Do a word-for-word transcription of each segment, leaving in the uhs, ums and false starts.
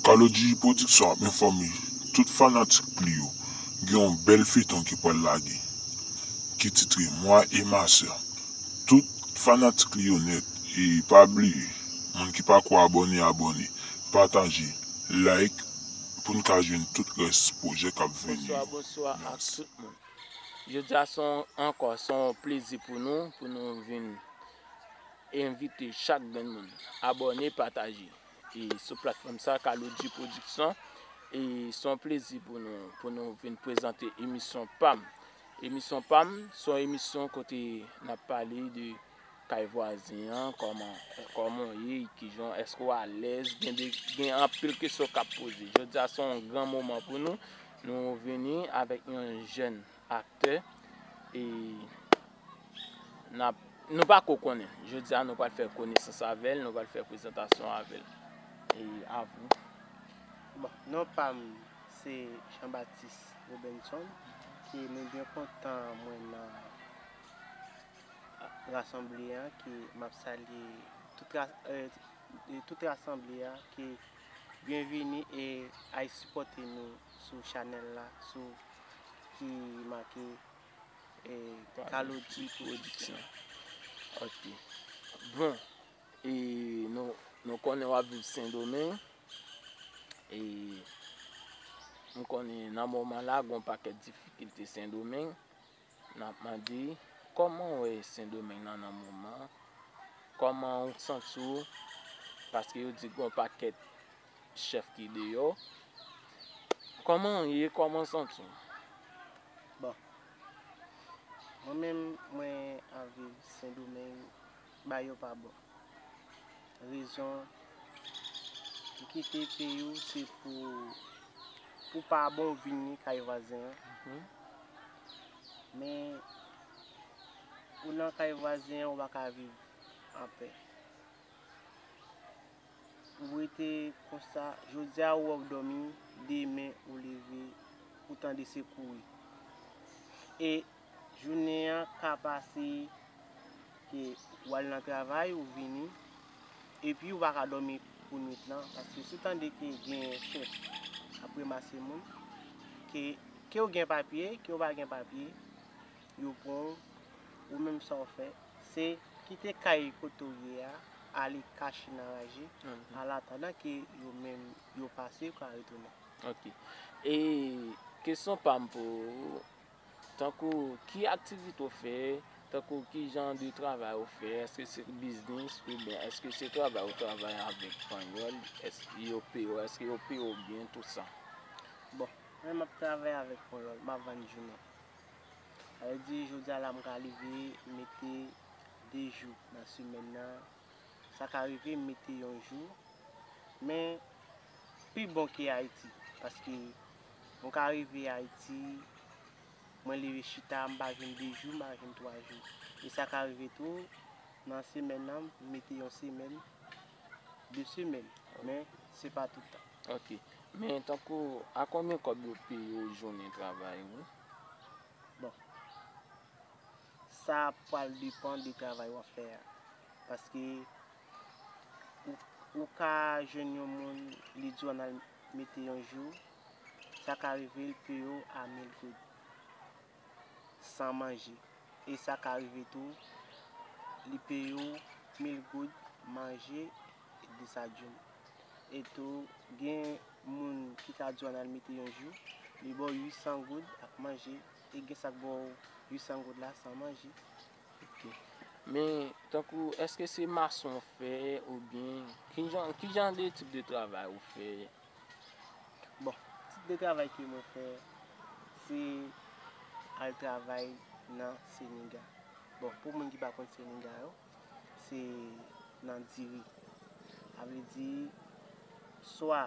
Kaloudji Production ap enfòme tout fanatik li yo gen yon bèl feyton ki pral lage, ki titre Moi et ma sœur. Tout fanatik li yo nèt, e pa bliye, moun ki pako abòne, abòne, pataje, like, pou n ka jwenn tout rès pwojè k ap vini yo. Bonswa, bonswa ak tout moun. Jodi a se yon, ankò, se yon plezi pou nou, pou nou vin envite chak grenn moun abòne, pataje. E sou platfòm sa, Kaloudji Production, e se yon plezi pou nou, pou nou vin prezante emisyon pa m. Emisyon pa m, se yon emisyon kote n ap pale de kay vwazen an, kòman, kòman w ye, kijan, èske w alèz, gen de, gen anpil kesyon k ap poze. Jodi a se yon gran moman pou nou, nou vini avèk yon jèn aktè, e n ap, nou pako konnen. Jodi a nou pral fè konesans avè l, nou pral fè prezantasyon avè l. E avou. Bon, non pa m se Jean Baptiste Robenson, ke mwen byen kontan mwen nan rasanble a, ke m ap salye tout ra, e, e tout rasanble a, ke byenvini e al sipòte nou sou chanèl la, sou ki make e Kaloudji Production. Ok. Bon, e nou, nou konnen w ap viv Sendomeng, e m konnen nan moman la gen yon pakèt difikilte Sendomeng. N ap mande, kòman w wè Sendomeng nan, nan moman? Kòman w santi w? Paske yo di gen yon pakèt chèf ki deyò. Kòman w ye? Kòman w santi w? Bon, mwen menm, mwen ap viv Sendomeng, bagay yo pa bon. Rezon, ou kite peyi w se pou, pou pa bon w vini kay vwazen an. Men, ou nan kay vwazen an, ou pa ka viv anpè. Ou rete konsa, jodi a ou wè w dòmi, demen ou leve, ou tande se kouri. E jounen an ka pase ke w al nan travay, ou vini, epi ou pa ka dòmi pou nwit lan, paske si w tande ke gen chèf ap ranmase moun, ke, ke w gen papye, ke w pa gen papye, yo pran w, ou menm sa w fè, se kite kay kote w ye a, ale kache nan raje, an atandan ke yo menm yo pase, yo ka retounen. Ok. E kesyon pa m pou ou, tankou ki aktivite w fè, tankou ki jan de travay ou fè, èske se biznis oubyen èske se travay ou travay avèk panyòl, èske yo peye w, èske yo peye w byen, tout sa? Bon, mwen m ap travay avèk panyòl, m ap vann jounen. Sa vle di, jodi a la m ka leve, m mete de jou nan semèn nan, sa ka rive m mete yon jou, men pi bon ke Ayiti, paske mwen ka rive Ayiti, mwen leve chita, m pa jwenn de jou, m pa jwenn twa jou. E sa ka rive tou, nan semèn nan, m mete yon semèn, de semèn, men se pa tout tan. Ok. Men tankou, a konbyen kòb yo peye w jounen travay ou? Bon, sa pral depann de travay w ap fè a. Paske ou, ou ka jwenn yon moun, li di w ann al mete yon jou, sa ka rive l peye w a mil goud san manje. E sa ka rive tou, li peye w mil goud manje de sa djoum. E tou, gen moun ki ka di w ann al mete yon jou, li ba w uit san goud ak manje, e gen sa k ba w uit san goud la san manje. Ok. Men, tankou, èske se mason w fè oubyen ki jan, ki jan de tip de travay ou fè? Bon, tip de travay ke mwen fè, se al travay nan seniga. Bon, pou moun ki pa konn seniga yo, se nan diri. Sa vle di, swa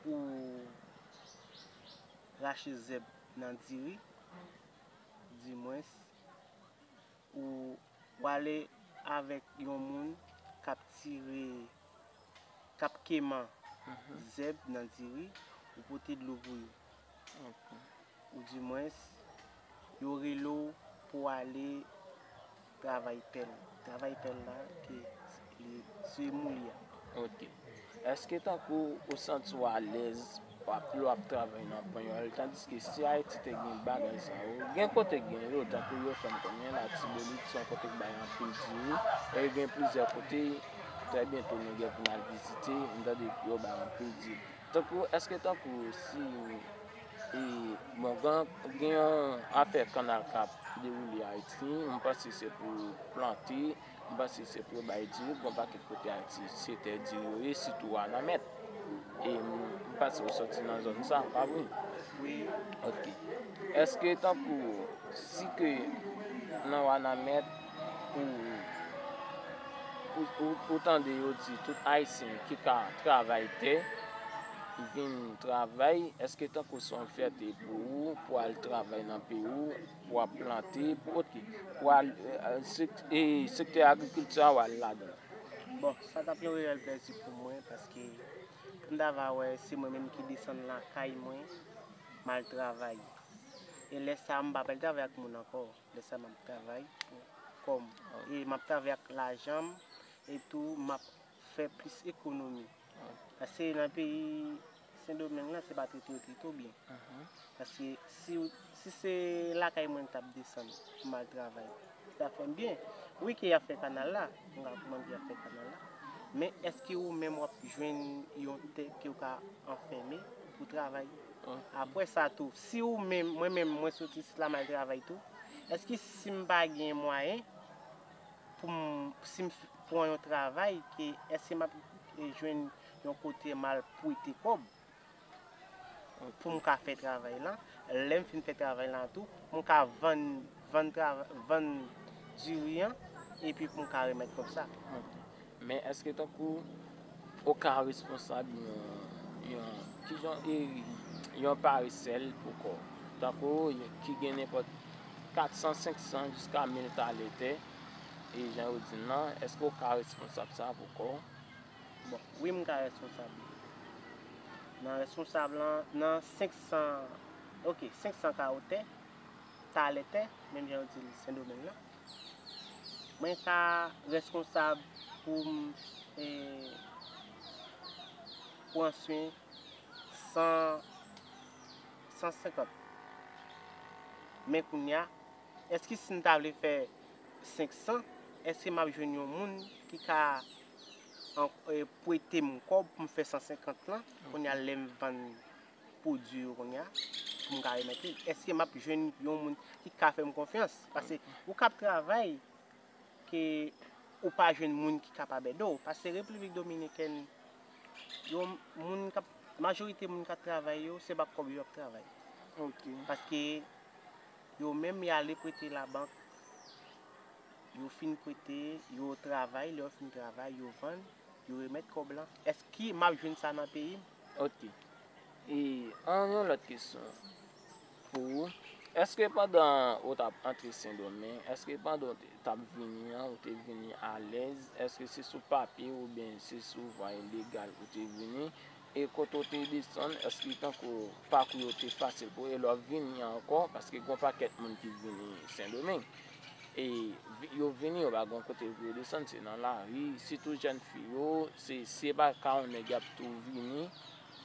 ou rache zèb nan diri, dimwens, ou, ou ale avèk yon moun k ap tire, k ap keman zèb nan diri, ou pote dlo pou yo. Ou dimwens, yo rele w pou w ale travay pèl. Travay pèl la, ke li, se mouli a. Ok. Èske tankou ou santi w alèz w ap, lè w ap travay nan panyòl, tandiske si Ayiti te gen bagay sa yo, gen kote gen yo, tankou yo fè m konnen Latibonit se yon kote k bay anpil diri, e gen plizyè kote, trè byento nou gen pou n al vizite, m tande yo bay anpil diri. Tankou, èske tankou si, e, bon, gen, gen yon afè kannal k ap dewoule Ayiti, m panse se pou plante, m panse se pou yo bay diri, gon pakèt kote Ayiti, se tè diri yo ye, sitou Wanament. E m, m panse ou sòti nan zòn sa, pa vre? Wi. Ok. Èske tankou, si ke nan Wanament, ou, ou, ou, ou tande yo di tout Ayisyen ki ka travay tè, vin travay, èske tankou se yon fyète pou ou, pou al travay nan peyi w, pou w ap plante, pou, ok, pou al, e, sèk-, e, sektè agrikilti a, w al ladan l? Bon, sa t ap yon reyèl plèzi pou mwen, paske m ta va wè se mwen menm ki desann lakay mwen, m al travay. E lè sa a, m p ap al travay ak moun ankò. Lè sa a, m ap travay pou kò m. E m ap travay ak lajan m, e tou, m ap fè plis ekonomi. Paske nan peyi Sendomeng lan, se pa trete yo trete w byen. Paske si, si se lakay mwen m t ap desann pou m al travay, sa fè m byen. Wi ke y ap fè kanal la, m ka konprann ke y ap fè kanal la. Men èske ou menm w ap jwenn yon tè ke w ka anfème pou travay? Apre sa tou, si ou menm, mwen menm, mwen soti isit la, m al travay tou, èske si m pa gen mwayen pou m, si m f-, pran yon travay, ke èske m ap, e, jwenn yon kote m al prete kòb pou m ka fè travay lan? Lè m fin fè travay lan tou, pou m ka vann, vann trava-, vann diri an, epi pou m ka remèt kòb sa. Men èske tankou ou ka responsab yon, yon, kijan, e, yon parisèl pou kò w? Tankou ki gen nenpòt kat san, senk san, jiska mil talè tè, e jan yo di l lan, èske w ka responsab sa pou kò w? Bon, wi, m ka responsab li. Nan responsab lan, nan senk san, ok, senk san kawo tè, talè tè, menm jan yo di l Sendomeng lan, mwen ka responsab pou m, e, pran swen san, san senkant. Men kounye a, èske si m ta vle fè senk san, èske m ap jwenn yon moun ki ka an-, e, prete m kòb pou m fè san senkant lan? Kounye a, lè m vann pwodui yo kounye a, pou m ka remèt li, èske m ap jwenn yon moun ki ka fè m konfyans? Paske ou k ap travay, ke ou pa jwenn moun ki kapab ede w. Paske Repiblik Dominikèn, yo, moun k ap, majorite moun k ap travay yo, se pa kòb yo ap travay. Ok. Paske yo menm, y ale prete labank, yo fin prete, yo travay, lè yo fin travay, yo vann, yo remèt kòb lan. Èske m ap jwenn sa nan peyi m? Ok. E, an yon lòt kesyon pou ou, èske pandan ou t ap antre Sendomeng, èske pandan ou te, t ap vini an, ou te vini alèz? Èske se sou papye oubyen se sou vwa ilegal ou te vini? E kote ou te desann, èske tankou pakou yo te fasil pou ou? E lè w ap vini ankò, paske gon pakèt moun ki vini Sendomeng, e vi-, yo vini, yo pa gen kote pou yo desann, se nan lari, sitou jèn fi yo, se, se pa ka yon nèg y ap tou vini.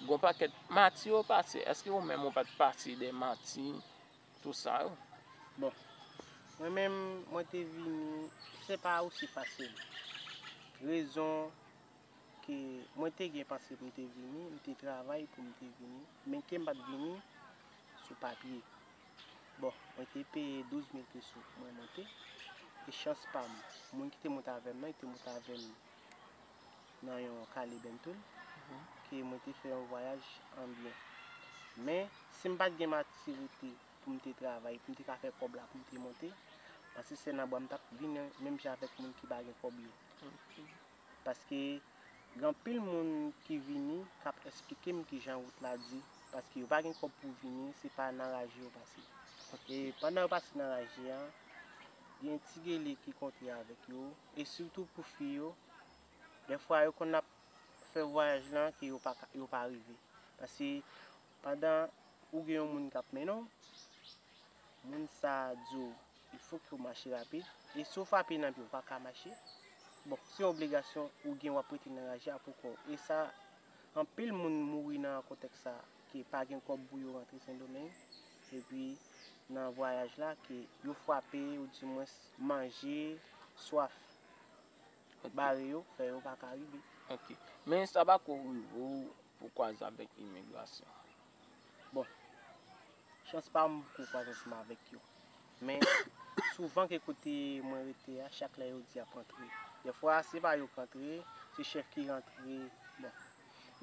Gon pakèt mati yo pase, èske ou menm ou pa t pase dè mati, tou sa yo? Bon, mwen menm, mwen te vini, se pa osi fasil. Rezon ke mwen te gen panse pou m te vini, m te travay pou m te vini, men ke m pa t vini sou papye. Bon, mwen te peye douz mil peso pou mwen monte. E chans pa m, moun ki te monte avè m nan, li te monte avè m nan yon kale bèn tou, ke mwen te fè yon vwayaj an byen. Men, si m pa t gen matirite pou m te travay, pou m te ka fè kòb la, pou m te monte, paske se nan bwa m t ap vini menm jan avèk moun ki pa gen kòb yo. Paske gen anpil moun ki vini, k ap eksplike m kijan wout la di, paske yo pa gen kòb pou vini, se pa nan raje yo pase. E pandan yo pase nan raje a, gen ti gele ki kontre avèk yo, e sitou pou fi yo, dèfwa yo konn ap fè vwayaj lan ke yo pa ka, yo pa rive. Paske pandan ou gen yon moun k ap mennen w, moun sa a di w, il faut que w mache rapid. E si w frape nan pye, w pa ka mache. Bon, se yon obligasyon ou gen, w ap rete nan raje a pou kò w. E sa, Anpil moun mouri nan kontèks sa, ke pa gen kòb pou yo rantre Sendomeng, epi nan vwayaj la, ke yo frape, oudimwens manje, swaf bare yo, fè yo pa ka rive. Ok. Men sa pako rive w pou w kwaze avèk imigrasyon? Bon, chans pa m poko kwaze ansanm avèk yo. Men, souvan ke kote mwen rete a, chak lè yo di y ap rantre. Dèfwa, se pa yo k rantre, se chèf ki rantre. Bon,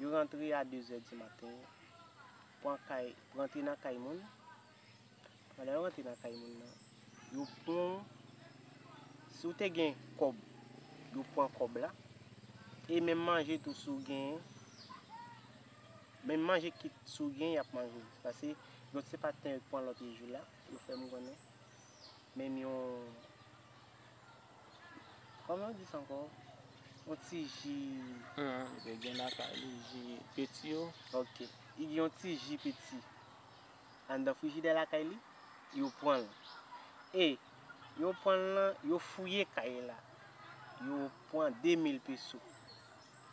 yo rantre a de zè di maten, pran kay, rantre nan kay moun. Pandan yo rantre nan kay moun nan, yo pran, si w te gen kòb, yo pran kòb la. E menm manje tou, si w genyen, menm manje kit si w genyen, y ap manje w. Paske lòt se pa tan yo k pran lòt jou la, yo fè m konnen. Menm yon, kòman yo di sa ankò? Yon ti ji. Hmm, li gen lakay li, ji peti yo. Ok. Li gen yon ti ji peti anndan frijidè lakay li, yo pran l. E yo pran l lan, yo fouye kay la. Yo pran de mil peso.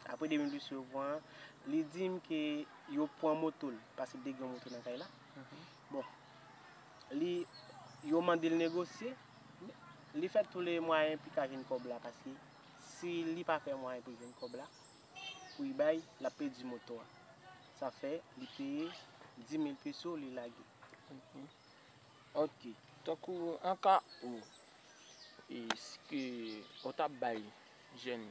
Apre de mil peso yo pran an, li di m ke yo pran moto l, paske li te gen yon moto nan kay la. Mhm. Bon, li, yo mande l negosye, li fè tou le mwayen pou li ka jwenn kòb la, paske si li pa fè mwayen pou li jwenn kòb la, pou li bay, l ap pèdi moto a. Sa fè, li peye dis mil peso, li lage. Mhm. Ok. Tankou an ka ou, e si ke ou t ap bay jèn,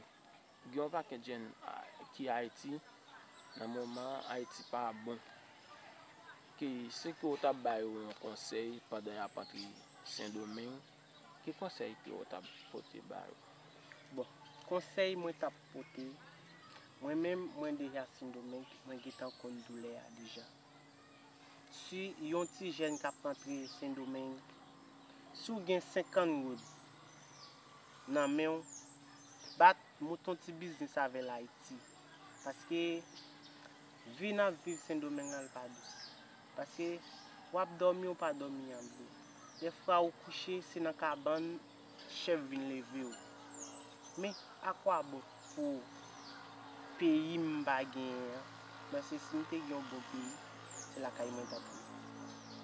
gen yon pakèt jèn a, ki Ayiti, nan moman an, Ayiti pa bon. Ke si ke ou t ap ba yo yon konsèy pandan y ap antre Sendomeng, ki konsèy ke ou t ap pote ba yo? Bon, konsèy mwen t ap pote, mwen menm, mwen deja Sendomeng, mwen gentan konn doulè a deja. Si yon ti jèn k ap rantre Sendomeng, si w gen senkant goud nan men w, bat, monte yon ti biznis avè l Ayiti. Paske vi n ap viv Sendomeng lan, l pa dous. Paske w ap dòmi, ou pa dòmi an byen. Dèfwa ou kouche, se nan kabann chèf vin leve w. Men, akwabon pou peyi m pa genyen an? Paske si m te gen yon bon peyi, se lakay mwen t ap ye.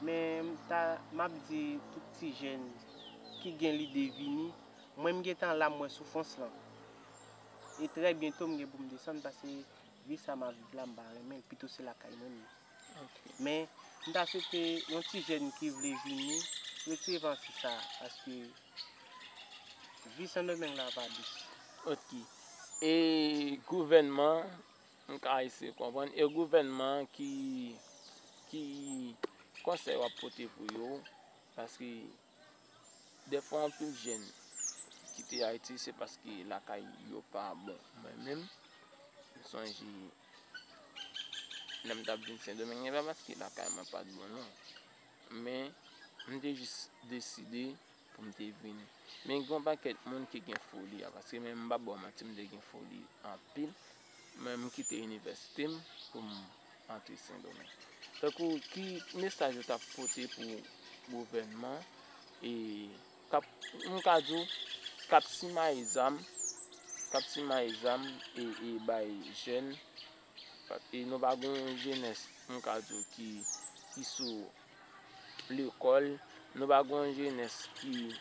Men, m ta, m ap di tout ti jèn ki gen lide vini, mwen m gentan la, m wè soufrans lan. E trè byento, m gen pou m desann, paske vi sa m ap viv la, m pa renmen l, pito se lakay mwen m ye. Ok. Men, m ta swete yon ti jèn ki vle vini, retire panse sa, paske vi Sendomeng la pa dous. Ok. E gouvènman, m ka eseye konprann, e gouvènman ki, ki konsèy w ap pote pou yo, paske dèfwa anpil jèn kite Ayiti, se paske lakay yo pa bon. Mwen menm, m sonje lè m t ap vin Sendomeng, e pa paske lakay mwen pa t bon, non. Men, m te jis deside pou m te vin. Men gen yon pakèt moun ki gen foli a, paske menm m p ap ba w manti, m te gen foli anpil. Men m kite inivèsite m pou m antre Sendomeng. Tankou ki mesaj ou t ap pote pou gouvènman, e k ap, m ka di w, k ap simaye zam, k ap simaye zam e, e bay jèn, e nou pa gen yon jenès, m ka di w, ki, ki sou lekòl, nou pa gen yon jenès ki,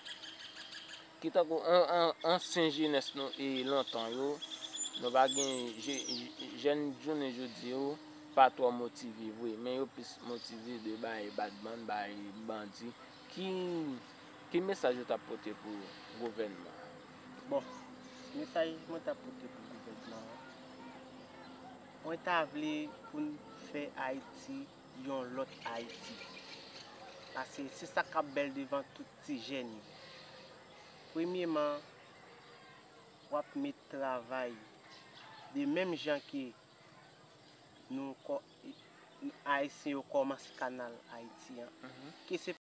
ki tankou an, an, ansyen jenès nou e lontan yo, nou pa gen je-, jèn jounen jodi yo pa twò motive vre, men yo plis motive de bay badman, bay bandi. Ki, ki mesaj ou t ap pote pou gouvènman? Bon, mesaj mwen t ap pote pou gouvènman an, mwen ta vle pou n fè Ayiti yon lòt Ayiti. Paske se sa k ap bèl devan tout ti jèn yo. Premyeman, w ap met travay. De menm jan ke nou kò-, Ayisyen yo kòmanse kanal Ayiti an, ke se